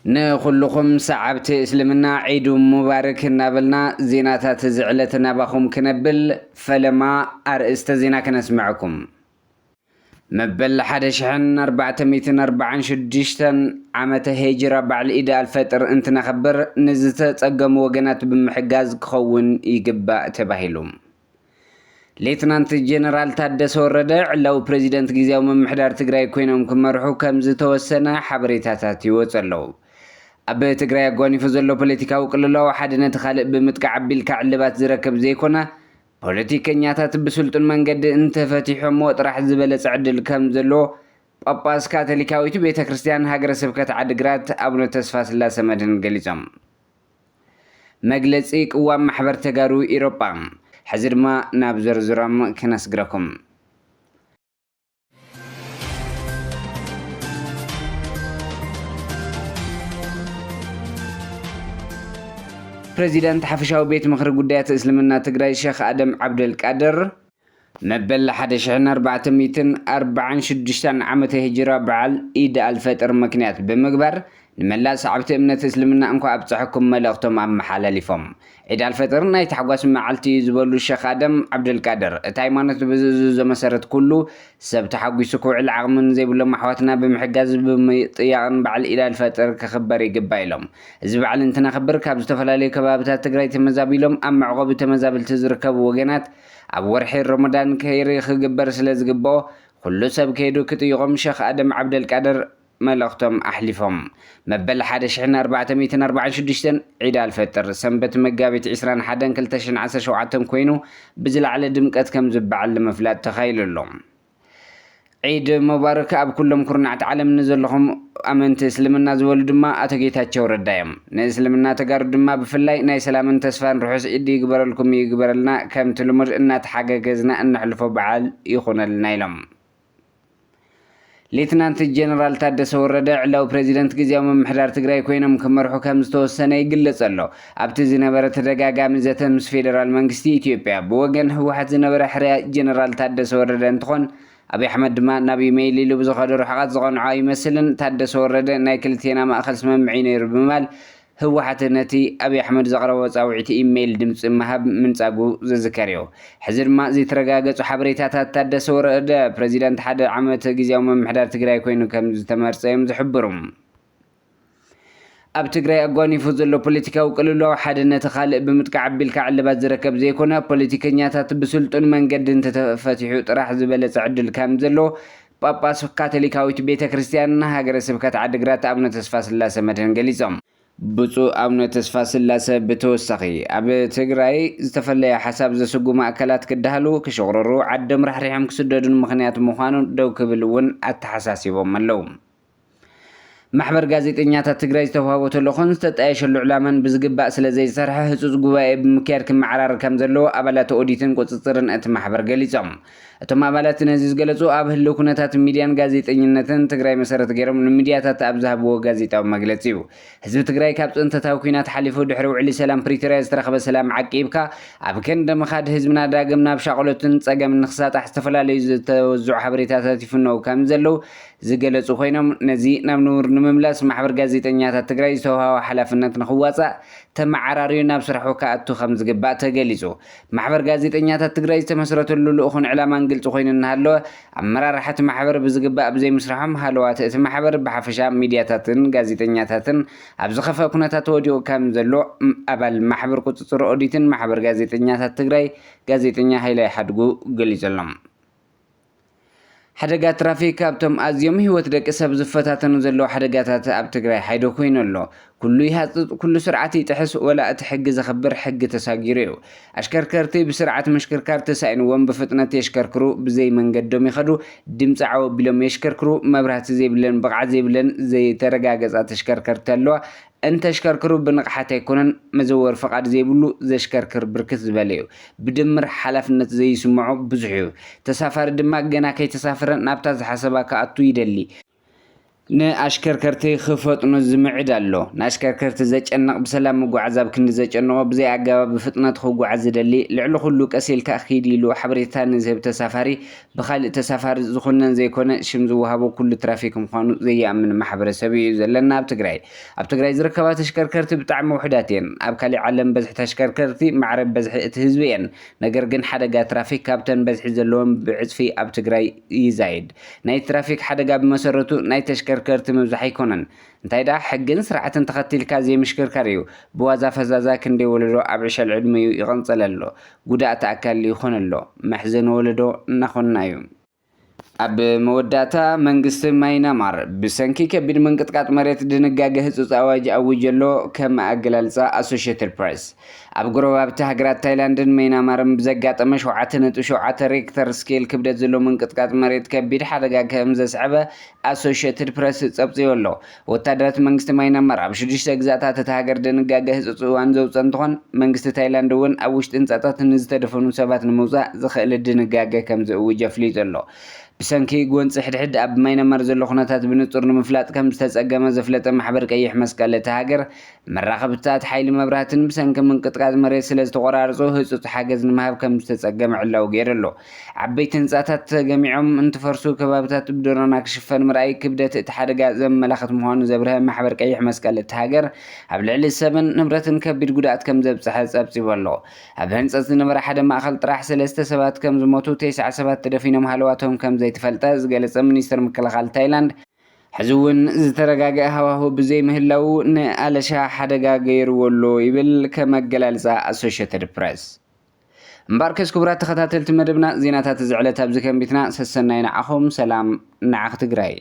ንኹልኹም ሰዓብቲ እስልምና ዒድ ሙባርክ እናበልና፣ ዜናታት እዚ ዕለት ናባኹም ክነብል፣ ፈለማ ኣርእስተ ዜና ከነስምዐኩም። መበል ሓደ ሽሕን ኣርባዕተ ሚእትን ኣርባዓን ሽዱሽተን ዓመተ ሄጅራ በዓል ኢድ ኣልፈጥር እንትነኽብር፣ ንዝተጸገሙ ወገናት ብምሕጋዝ ክኸውን ይግባእ ተባሂሉ። ሌትናንት ጀነራል ታደሰ ወረደ ዕላዊ ፕሬዚደንት ግዝያዊ ምምሕዳር ትግራይ ኮይኖም ክመርሑ ከም ዝተወሰነ ሓበሬታታት ይወፁ ኣለዉ። ኣብ ትግራይ ኣጓኒፉ ዘሎ ፖለቲካዊ ቅልውላው ሓደ ነቲ ካልእ ብምጥቃዕ ኣቢልካ ዕልባት ዝረክብ ዘይኮነ፣ ፖለቲከኛታት ብስልጡን መንገዲ እንተፈቲሖምዎ ጥራሕ ዝበለጸ ዕድል ከም ዘለዎ ጳጳስ ካቶሊካዊት ቤተ ክርስቲያን ሃገረ ስብከት ዓዲግራት ኣቡነ ተስፋ ስላሰ መድህን ገሊጾም። መግለጺ ቅዋም ማሕበር ተጋሩ ኢሮጳ። ሕዚ ድማ ናብ ዝርዝሮም ክነስግረኩም። ፕሬዚዳንት ሓፈሻዊ ቤት ምኽሪ ጉዳያት እስልምና ትግራይ ሸኽ ኣደም ዓብደልቃድር፣ መበል ሓደ ሽሕን ኣርባዕተ ሚእትን ኣርባዓን ሽዱሽተን ዓመተ ሂጅራ በዓል ኢድ ኣልፈጥር ምክንያት ብምግባር፣ ንመላእ ሰዓብቲ እምነት እስልምና እንኳዕ ኣብፀሐኩም መልእኽቶም ኣመሓላሊፎም። ዒድ ኣልፈጥር ናይ ታሕጓስ መዓልቲ እዩ ዝበሉ ሸኽ ኣደም ዓብደልቃድር፣ እቲ ሃይማኖት ብዝእዝዞ መሰረት ኩሉ ሰብ ተሓጒሱ ክውዕል ዓቕሚ ንዘይብሎም ኣሕዋትና ብምሕጋዝ ብምጥያቕን በዓል ኢድ ኣልፈጥር ክኽበር ይግባእ ኢሎም። እዚ በዓል እንትነኽብር ካብ ዝተፈላለዩ ከባብታት ትግራይ ተመዛቢሎም ኣብ መዕቆቢ ተመዛበልቲ ዝርከቡ ወገናት ኣብ ወርሒ ረመዳን ከይሪ ክግበር ስለ ዝግብኦ፣ ኩሉ ሰብ ከይዱ ክጥይቖም ሸኽ ኣደም ዓብደልቃድር መልእኽቶም ኣሕሊፎም። መበል ሓደ ሽሕን ኣርባዕተ ሚእትን ኣርባዓን ሽዱሽተን ዒድ ኣልፈጥር ሰንበት መጋቢት ዕስራን ሓደን ክልተ ሽሕን ዓሰርተ ሸውዓተን ኮይኑ ብዝለዓለ ድምቀት ከም ዝበዓል ንምፍላጥ ተኻኢሉ ኣሎ። ዒድ ሙባረክ ኣብ ኩሎም ኩርናዕቲ ዓለም ንዘለኹም ኣመንቲ እስልምና ዝበሉ ድማ ኣቶ ጌታቸው ረዳ እዮም። ንእስልምና ተጋሩ ድማ ብፍላይ ናይ ሰላምን ተስፋን ርሑስ ዒድ ይግበረልኩም ይግበረልና፣ ከምቲ ልሙድ እናተሓጋገዝና እነሕልፎ በዓል ይኹነልና ኢሎም። ሌትናንት ጀነራል ታደሰ ወረደ ዕላዊ ፕሬዚደንት ግዝያዊ ምምሕዳር ትግራይ ኮይኖም ክመርሑ ከም ዝተወሰነ ይግለጽ ኣሎ። ኣብቲ ዝነበረ ተደጋጋሚ ዘተ ምስ ፌደራል መንግስቲ ኢትዮጵያ ብወገን ህወሓት ዝነበረ ሕርያ ጀነራል ታደሰ ወረደ እንትኾን፣ ኣብይ ኣሕመድ ድማ ናብ ኢሜይል ኢሉ ብዝኸዶ ርሕቐት ዝቐንዖ ኣይመስልን። ታደሰ ወረደ ናይ ክልቴና ማእኸል ስምምዕ እዩ ነይሩ ብምባል ህወሓት ነቲ ኣብይ ኣሕመድ ዘቕረቦ ጻውዒት ኢሜይል ድምፂ ምሃብ ምንጻጉ ዝዝከር እዩ። ሕዚ ድማ ዘይተረጋገጹ ሓበሬታታት፣ ታደሰ ወረደ ፕሬዚዳንት ሓደ ዓመት ግዝያዊ ምምሕዳር ትግራይ ኮይኑ ከም ዝተመርጸ እዮም ዝሕብሩ። ኣብ ትግራይ ኣጓኒፉ ዘሎ ፖለቲካዊ ቅልውላው ሓደ ነቲ ካልእ ብምጥቃዕ ኣቢልካ ዕልባት ዝረከብ ዘይኮነ፣ ፖለቲከኛታት ብስልጡን መንገዲ እንተተፈቲሑ ጥራሕ ዝበለጸ ዕድል ከም ዘሎ ጳጳስ ካቶሊካዊት ቤተ ክርስቲያን ሃገረ ስብከት ዓዲግራት ኣቡነ ተስፋ ስላሰ መድህን ገሊጾም። ብፁዕ ኣቡነ ተስፋ ስላሰ ብተወሳኺ፣ ኣብ ትግራይ ዝተፈለየ ሓሳብ ዘስጉሙ ኣካላት ክዳህሉ፣ ክሽቕረሩ፣ ዓዶም ራሕሪሖም ክስደዱን ምኽንያት ምዃኑ ደው ክብል እውን ኣተሓሳሲቦም ኣለዉ። ማሕበር ጋዜጠኛታት ትግራይ ዝተዋህቦ ተልእኾን ዝተጣየሸሉ ዕላማን ብዝግባእ ስለ ዘይሰርሐ፣ ህጹጽ ጉባኤ ብምክያድ ክመዓራረ ከም ዘለዎ ኣባላት ኦዲትን ቁጽጽርን እቲ ማሕበር ገሊጾም። እቶም ኣባላት ነዚ ዝገለጹ፣ ኣብ ህልው ኩነታት ሚድያን ጋዜጠኝነትን ትግራይ መሰረት ገይሮም ንሚድያታት ኣብ ዝሃብዎ ጋዜጣዊ መግለጺ እዩ። ህዝቢ ትግራይ ካብ ጽንተታዊ ኲናት ሓሊፉ ድሕሪ ውዕሊ ሰላም ፕሪቶርያ ዝተረኸበ ሰላም ዓቂብካ ኣብ ክንዲ ምኻድ ህዝብና ዳግም ናብ ሻቕሎትን ጸገምን ንኽሳጣሕ ዝተፈላለዩ ዝተወዝዑ ሓበሬታታት ይፍነው ከም ዘለዉ ዝገለጹ ኮይኖም፣ ነዚ ናብ ንቡር ንምምላስ ማሕበር ጋዜጠኛታት ትግራይ ዝተዋህቦ ሓላፍነት ንኽዋጻእ ተመዓራርዩ ናብ ስርሑ ክኣቱ ከም ዝግባእ ተገሊጹ። ማሕበር ጋዜጠኛታት ትግራይ ዝተመስረተሉ ልኡኽን ዕላማን ግልጺ ኮይኑ እናሃለወ፣ ኣመራርሓ እቲ ማሕበር ብዝግባእ ብዘይምስርሖም ሃለዋት እቲ ማሕበር ብሓፈሻ ሚድያታትን ጋዜጠኛታትን ኣብ ዝኸፍአ ኩነታት ወዲቑ ከም ዘሎ ኣባል ማሕበር ቁጽጽር ኦዲትን ማሕበር ጋዜጠኛታት ትግራይ ጋዜጠኛ ሃይላይ ሓድጉ ገሊጹ ኣሎ። ሓደጋ ትራፊክ ካብቶም ኣዝዮም ህይወት ደቂ ሰብ ዝፈታተኑ ዘለዉ ሓደጋታት ኣብ ትግራይ ሓደ ኮይኑ ኣሎ። ኩሉ ይሃፅፅ፣ ኩሉ ስርዓት ይጥሕስ፣ ወላ እቲ ሕጊ ዘኽብር ሕጊ ተሳጊሩ እዩ። ኣሽከርከርቲ ብስርዓት ምሽክርካር ተሳኢንዎም ብፍጥነት የሽከርክሩ፣ ብዘይ መንገዶም ይኸዱ፣ ድምፂ ዓው ኣቢሎም የሽከርክሩ፣ መብራህቲ ዘይብለን ብቕዓት ዘይብለን ዘይተረጋገፃ ተሽከርከርቲ ኣለዋ። እንተሽከርክሩ ብንቕሓት ኣይኮነን፣ መዘወሪ ፍቓድ ዘይብሉ ዘሽከርክር ብርክት ዝበለ እዩ። ብድምር ሓላፍነት ዘይስምዖ ብዙሕ እዩ። ተሳፋሪ ድማ ገና ከይተሳፈረ ናብታ ዝሓሰባ ክኣቱ ይደሊ። ንኣሽከርከርቲ ክፈጥኑ ዝምዕድ ኣሎ። ንኣሽከርከርቲ ዘጨንቕ፣ ብሰላም ምጉዓዝ ኣብ ክንዲ ዘጨንቖ፣ ብዘይ ኣገባብ ብፍጥነት ክጉዓዝ ዝደሊ፣ ልዕሊ ኩሉ ቀስ ኢልካ ኪድ ኢሉ ሓበሬታ ንዝህብ ተሳፋሪ፣ ብኻሊእ ተሳፋሪ ዝኹነን ዘይኮነ ሽም ዝወሃቦ ኩሉ ትራፊክ ምዃኑ ዘይኣምን ማሕበረሰብ እዩ ዘለና ኣብ ትግራይ። ኣብ ትግራይ ዝርከባ ተሽከርከርቲ ብጣዕሚ ውሑዳት እየን። ኣብ ካሊእ ዓለም በዝሒ ተሽከርከርቲ ማዕረ በዝሒ እቲ ህዝቢ እየን። ነገር ግን ሓደጋ ትራፊክ ካብተን በዝሒ ዘለወን ብዕፅፊ ኣብ ትግራይ ይዛይድ። ናይ ትራፊክ ሓደጋ ብመሰረቱ ናይ ተሽከርከርቲ ምብዛሕ ኣይኮነን። እንታይ ደኣ ሕግን ስርዓትን ተኸቲልካ ዘይምሽክርካር እዩ። ብዋዛ ፈዛዛ ክንደይ ወለዶ ኣብ ዕሸል ዕድመኡ ይቐንጸለ ኣሎ። ጉድኣት ኣካል ይኾን ኣሎ። መሕዘኒ ወለዶ እናኾንና እዩ። ኣብ መወዳእታ መንግስቲ ማይናማር ብሰንኪ ከቢድ ምንቅጥቃጥ መሬት ድንጋገ ህጹጽ ኣዋጅ ኣዊጀ ኣሎ። ከም ኣገላልጻ ኣሶሽየትድ ፕሬስ፣ ኣብ ጎረባብቲ ሃገራት ታይላንድን ማይናማርን ብዘጋጠመ ሸውዓተ ነጥቢ ሸውዓተ ሬክተር ስኬል ክብደት ዘለዎ ምንቅጥቃጥ መሬት ከቢድ ሓደጋ ከም ዘስዐበ ኣሶሽየትድ ፕረስ ጸብጺቡ ኣሎ። ወታደራት መንግስቲ ማይናማር ኣብ ሽዱሽተ ግዛኣታት እታ ሃገር ድንጋገ ህጹጽ እዋን ዘውጸ እንትኾን፣ መንግስቲ ታይላንድ እውን ኣብ ውሽጢ ህንጻታት ንዝተደፈኑ ሰባት ንምውጻእ ዝኽእል ድንጋገ ከም ዝእውጅ ኣፍሊጡ ኣሎ። ብሰንኪ ጎንፂ ሕድሕድ ኣብ ማይናማር ዘሎ ኩነታት ብንጹር ንምፍላጥ ከም ዝተጸገመ ዘፍለጠ ማሕበር ቀይሕ መስቀል እታ ሃገር፣ መራኸብታት ሓይሊ መብራህትን ብሰንኪ ምንቅጥቃጥ መሬት ስለ ዝተቆራረጹ ህጹጽ ሓገዝ ንምሃብ ከም ዝተጸገመ ዕላዊ ገይሩ ኣሎ። ዓበይቲ ህንጻታት ተገሚዖም እንትፈርሱ፣ ከባብታት ብደሮና ክሽፈን ምርኣይ ክብደት እቲ ሓደጋ ዘመላኽት ምዃኑ ዘብርሀ ማሕበር ቀይሕ መስቀል እቲ ሃገር፣ ኣብ ልዕሊ ሰብን ንብረትን ከቢድ ጉድኣት ከም ዘብጽሐ ጸብጺቡ ኣሎ። ኣብ ህንጸት ዝነበረ ሓደ ማእኸል ጥራሕ ሰለስተ ሰባት ከም ዝሞቱ፣ ተስዓ ሰባት ተደፊኖም ሃለዋቶም ከም ዘይተፈልጠ ዝገለጸ ሚኒስትር ምክልኻል ታይላንድ፣ ሕዚ እውን ዝተረጋገአ ሃዋህው ብዘይምህላው ንኣለሻ ሓደጋ ገይርዎ ኣሎ ይብል ከም ኣገላልጻ ኣሶሽየትድ ፕረስ። እምበኣርከስ ክቡራት ተኸታተልቲ መደብና፣ ዜናታት እዚ ዕለት ኣብዚ ከንቢትና። ሰሰናይ ንዓኹም፣ ሰላም ንዓኽ ትግራይ።